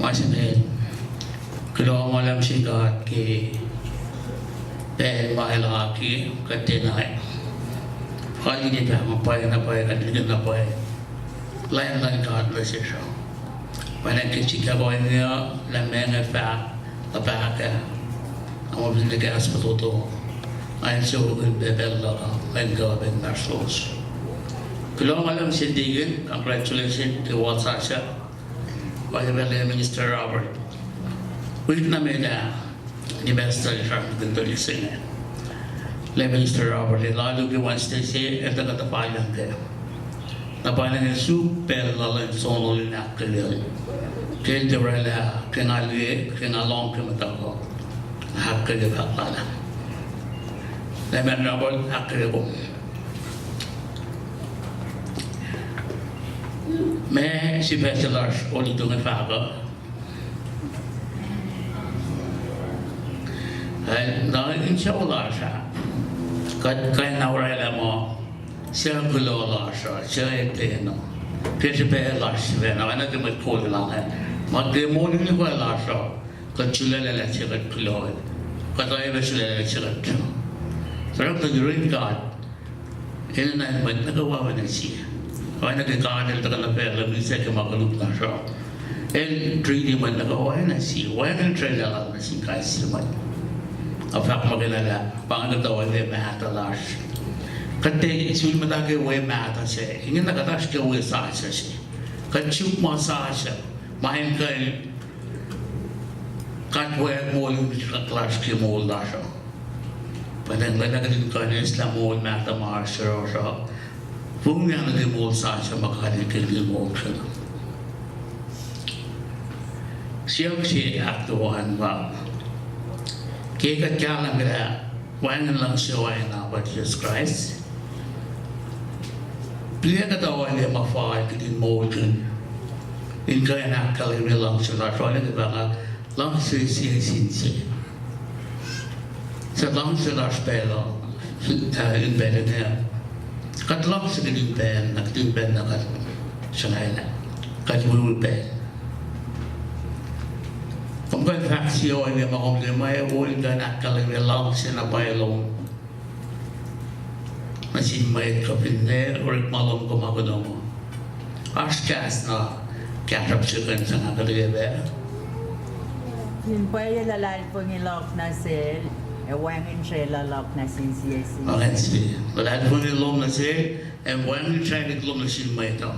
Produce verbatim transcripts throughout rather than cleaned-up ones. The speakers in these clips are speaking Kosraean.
Ma se met, kuloh ma luhlahp sin God ke pacl ma El aki kuht tena. Fal in fahk ma pwacye na pwacye, kuht liki na pwacye. Lain luhn God nuh sesr uh. Pwacnwacng ke sikyak ohinge uh, lah meac nga fahk, nga fahk ah, nga fin kahs fototo, nga in sokihn pacl luhk uh, Leum kuh pacl nahtuhlos. Kuloh ma luhlahp sin Deacon, congratulations ke wal sasuc. Oacyacpac Lay Minister Robert. Wik na met ah, ni pastor sramsramkihn tuhlihk se inge. Lay Minister Robert el alu ke Wednesday se, el tuhkuh tuh fal yang kac. Na pa inge suk pacl lal in sonol in ahkkweyacl. Ke el tiac orwaclah, ke nga liye, ke nga lohng ke muhtuhk uh, ahkkweye fahk lal ah. Lay Minister Robert, ahkkweye kom. Ma sifac se lasr olutu inge fahk uh, na insewowo lasr ah, kuht kuh in na orwaclah muh, suc kuloh lasr uh, suc etwacn uh, ke srihpac lasr sifacna, oacna ke mwet kol lalnga. Ma ke moul in liye lasr uh, kuht sulaclah lah suc kuht kuloh, kuht oacyacpac sulaclah lah suc kuht. Tuhsruhktuh yurin God, enenuh in mwet nuh kwewa oacna sie. Oacna ke God El tuhkuh nuh facluh, misac ke ma koluk lasr uh, El treat-i mwet nuh kwewa oacna sie, wacngihn srwaclah Lal nuh sin kais sie mwet. Ac fahk muhkwena lah pa inge kuhtuh ohiyac mahtuh lasr. Kuht tiac sul muhta ke ohiyac mahtuh se inge, na kuht oasr ke ohiyac sasuc se. Kuht suk ma sasuc, ma in kuh in kahtwack moul lasr ke moul lasr uh. Pwacnwacng lwelah kuht in kuh in eislah moul mahtuh ma oasr yohrohsr uh, fongiyang nuh ke moul sasuc ma kahlwem ke moul se. Siyuck se ahkluo an pa, ke kuht kahlwem lah wacngihn luhngse oacna pa Jisus Kraist, piac kuhtuh ohiyac ma fal kuht in moulkihn in kuh in ahkkahlwemye luhngse lasr uh, ke pa inge luhngse sie sin sie. Suc luhngse lasr pacl uh, in pacl inge, kuht luhngse kihtin pacl na kihtin pacl na kuht sruhngalah, kuht wi pacl. Kom kuh in fahk sie ohiyac ma kom liye ma wo in kuh in ahkkahlwemye luhngse na pwacye lom nuh sin mwet kuh finne orekma lom kuh ma kunom uh. Oasr kahs na kahsruhp se kuh in sang ahkuhtweyac pac. Fin pwacye luhlahlfongi luhk nuh sel, ac wacngihn srwaclah luhk nuh sin sie sin sie. Luhlahlfongi lom nuh sel, ac wacngihn srwaclah lom nuh sin mwet uh.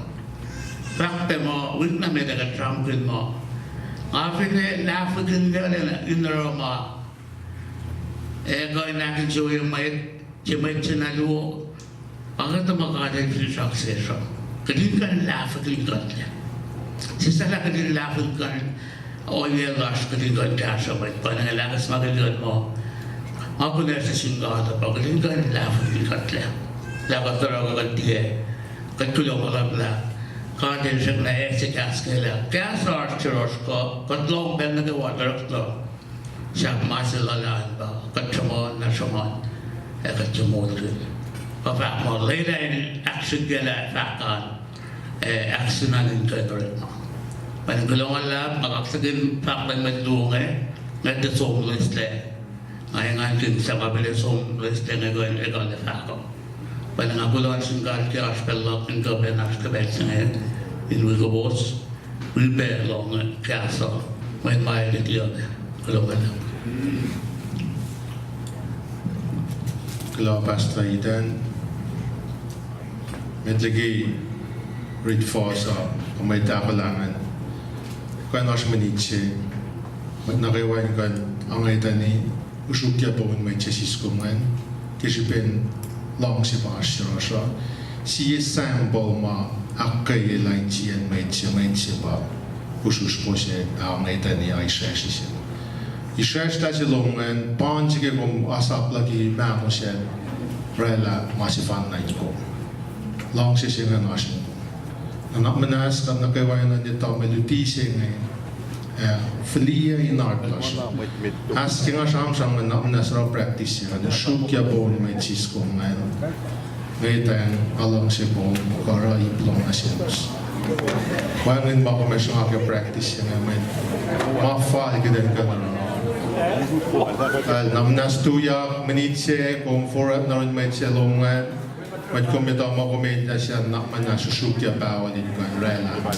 Fahk pac muh wik na met ah kuht sramsramkihn muh, nga finne nahfwekihn in oruh ma ac kuh in ahkinsewowoye mwet, ke mwet se na luo, pa kuhtuh ma God El finsrak sesr uh. Kuht in kuh in lahfwekihn kuhtlac. Sesseslah kuht in lahfwekihn kuh, ohiyac lasr kuht in kuh in kahsruh mwet. Pa inge lah kahs ma kuht kuh in muh, ma kunacsr nuh sin God uh pa kuht in kuh in lahfwekihn kuhtlac. Lah kuht oruh kuht tiac, kuht kuloh ma luhlahp lah God El srackna ase kahs inge lah kahs oasr yohrohsr kuh, kuht lohng pacl nuh kwewa, tuhsruhktuh sahp ma se luhlah an pa kuht sruhmuhn na sruhmuhn, ac kuht tiac moulkihn. Pa fahk muh lwelah in ahksrihkyelah fahk an, ac ahksinanwin kuh in orekma. Pa in kuloh ma luhlahp, nga kaksakihn fahk luhn mwet luo inge, nga tiac som loeslac. Nga engan kihn sang apel som loeslac inge kuh in ekuhllah fahk uh. Pa nga kuloh nuh sin God ke oasr pacl luhk in kuh pac in oasr ke pacl se inge in wi kowos, wi pac lohng kahs uh, mweyen ma el tiac. Kuloh ma luhlahp. Kuloh Pastor Eden. Met liki rit fohs uh, kuh mwet ahkolah ingacn, kuh in oasr minit se, mwet nuh kwewa in kuh in angetani, usrukye poun mwet se siskom ingacn, ke srihpen luhngse pa oasr yohrohsr uh. Sie sample ma ahkkweye lain sie mwet se, mwet se pa usrusrpo se, angetani, a israsr se. Israsr lah se lom ingacn, pa inge srihke kom asap luhki mahno se, oraclah ma sefanna in kom. Luhngse se ingacn oasr in kom. Nuhnak muhnahs kuht nuh kwewa in etuh mwe luti se inge, ac fihliyac in orekma lasr. As ke nga sramsram ingacn, nuhnak muhnahs oruh practice se ingacn, usrukye poun mwet siskom ingacn. Ngetang, nga luhngse kom, kuh oruh ip lom nuh selos. Wacngihn ma kom ac sruhnga ke practice se inge, mwet ma fal kuht in kuh in oruh. Kal na muhnahs tuyak minit se, kom forlah nuh yurin mwet se lom an. Mwet kom etuh ma kom enenuh sacn, na muhnahs sruhsruhkye pahol in kuh in oraclah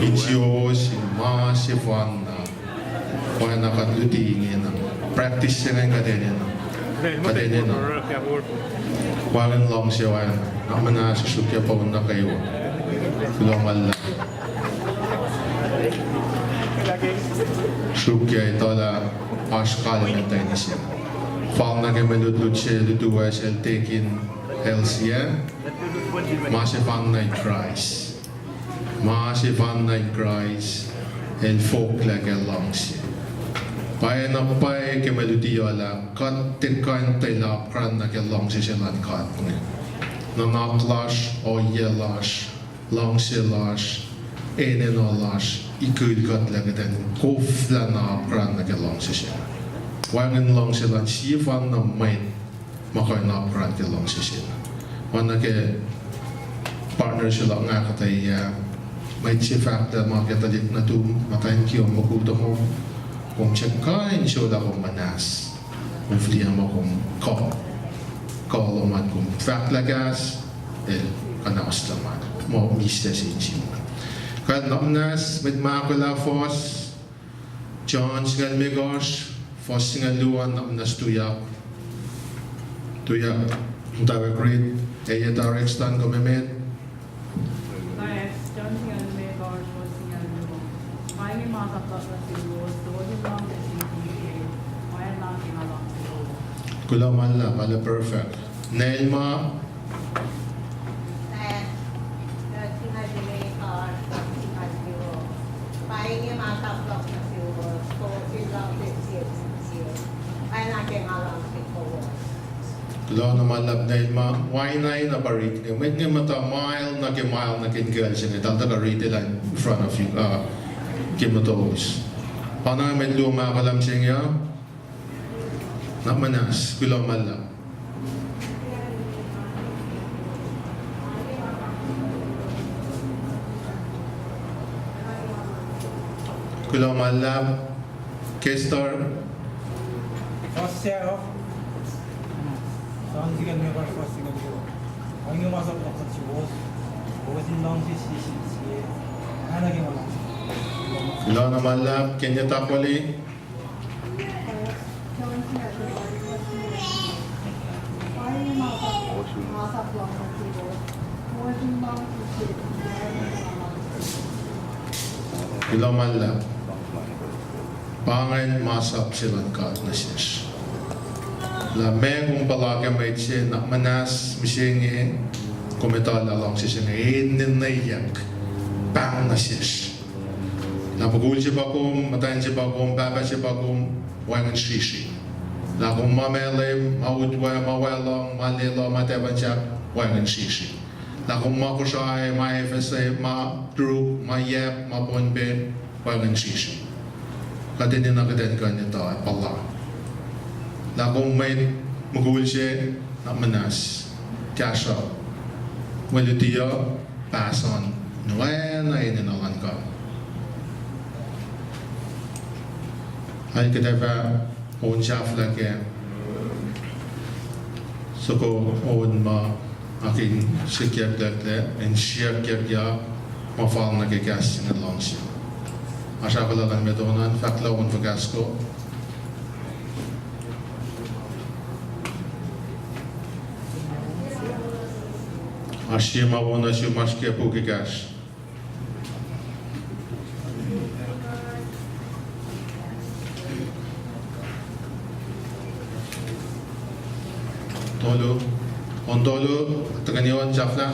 insiyowos in ma sefanna. Oacna kuht luti ingena. Practice se ingacn kuht enenuh. Kuht enenuh. Wacngihn luhngse oacna. Na muhnahs sruhsruhkye poun nuh kwewa. Kuloh ma luhlahp. Sruhkye etuh lah oasr kalmacn tani se. Fal nuh ke mwe lutlut se, lutu ah sel tekin L C ah. Ma sefanna in Kraist. Ma sefanna in Kraist, el fohlohklah ke luhngse. Pwacyena pwacye ke mwe luti uh lah kuht tiac kuh in tuh apkuhran nuh ke luhngse se luhn God inge. Nuhnak lasr, ohiyac lasr, luhngse lasr, enenuh lasr, ikihn kuht lah kuht in koflah na apkuhran nuh ke luhngse se. Wacngihn luhngse luhn sie fanna mwet ma kuh in apkuhran ke luhngse se. Oacna ke partner se luhk nga kuhtuh ah, mwet se fahk lah ma ke tuhlihk nuhtum, muhtwacn kiyom, mukul tomom, kom tiac kuh in sula kom muhnahs. Kom fihliyac ma kom kuh, kuh lom an kom fahk lah kahs, el kuhnahoslah ma, ma mihslac se insin. Kal na muhnahs, mwet ma ahkolah fuhs, John singucul limekohsr, fuhs singucul luo an, na muhnahs tuyak. Tuyak, muhtwacwacack read, ac etuh Rex Tan kom emet. John singucul limekohsr, fuhs singucul luo. Pa inge masap luhk nuh suwos, kowos in luhngse siti, oacna ke nga luhngse kowos. Kuloh ma luhlahp, arlac perfect. Nelma. Pa inge masap luhk nuh suwos, kowos in luhngse sie siti, oacna ke nga luhngse kowos. Kuloh na ma luhlahp Nelma. Wacngihn na pa read inge, mwet inge muhta mile nuh ke mile nuh ke inkucl se inge, eltahl tuhkuh read elan in front of you, uh, ke motowos. Pa na mwet luo ma ahkolah mihsenge uh. Na muhnahs, kuloh ma luhlahp. Kuloh ma luhlahp. Kestar. Fuhs se, John singucul limekohsr, fuhs singucul luo. Pa inge masap luhk nuh suwos, kowos in luhngse sie siti, oacna ke nga luhngse. Kuloh na ma luhlahp, Kenya Takwali. Kuloh ma luhlahp. Pa ingacn masap se luhn God nuh sesr. Lah meac kom puhla ke mwet se, na muhnahs mihsenge, kom etuh lah luhngse se inge enenweyuck pahng nuh sesr. Lah mukul se pa kom, muhtwacn se pa kom, pahpah se pa kom, wacngihn srihsrihk. Lah kom ma Malem, ma Utwe, ma Walung, ma Lelu, ma Tafunsak, wacngihn srihsrihk. Lah kom ma Kosrae, ma F S A, ma Truk, ma Yap, ma Pohnpei, wacngihn srihsrihk. Kuht enenuh kuht in kuh in etuh ac puhla. Lah kom mwet mukul se, na muhnahs, kahsruh mwe luti uh, pahsan oacna enenuh luhn God. Ac kuht ac fah on sahflah kac, soko on ma akihn sikyak lacklac in siyuckyak ma fal nuh ke kahs se inge luhngse. Oasr ahkolah luhn mwet on an, fahk lah on fuhkah soko. Oasr sie ma wo nuh sum, oasr ke puk ekahsr. Tolu. On tolu, tuhkweni on sahflah.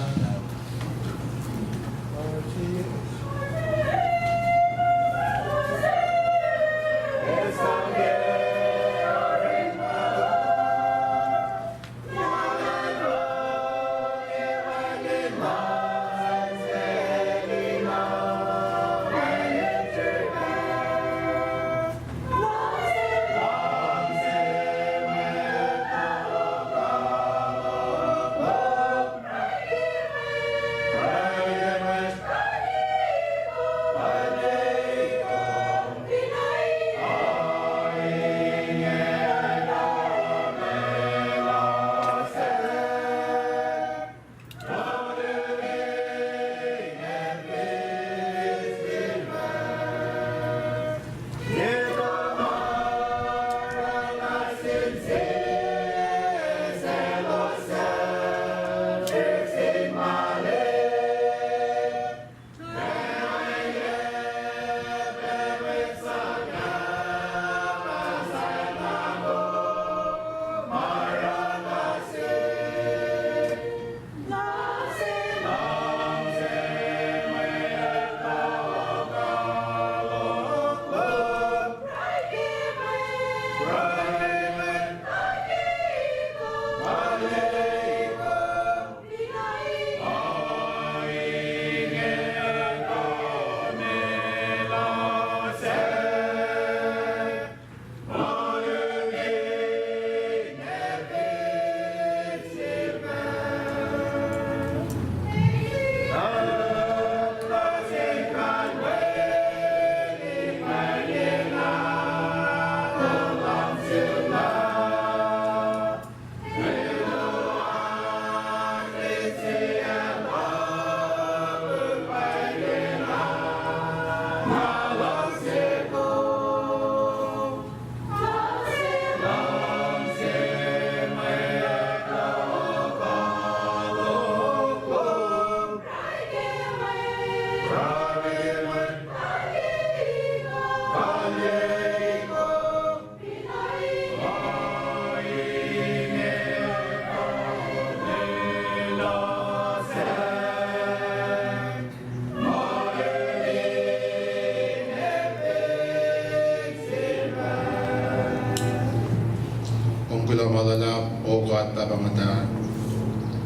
Kuloh ma luhlahp, O God Pahpah Muhtahl,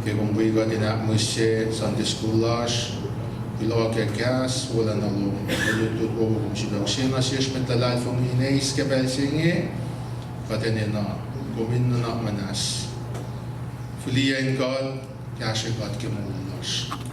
ke kom wi kuht in ahkmihsye Sunday school lasr, kuloh ke kahs wolacna lom, lutlut wowo kom sifilpac use nuh sesr mwet luhlahlfongi in eis ke pacl se inge, kuht enenuh kom in nuhnak muhnahs. Fihliyac in kuht, kahsrwe kuht ke moul lasr.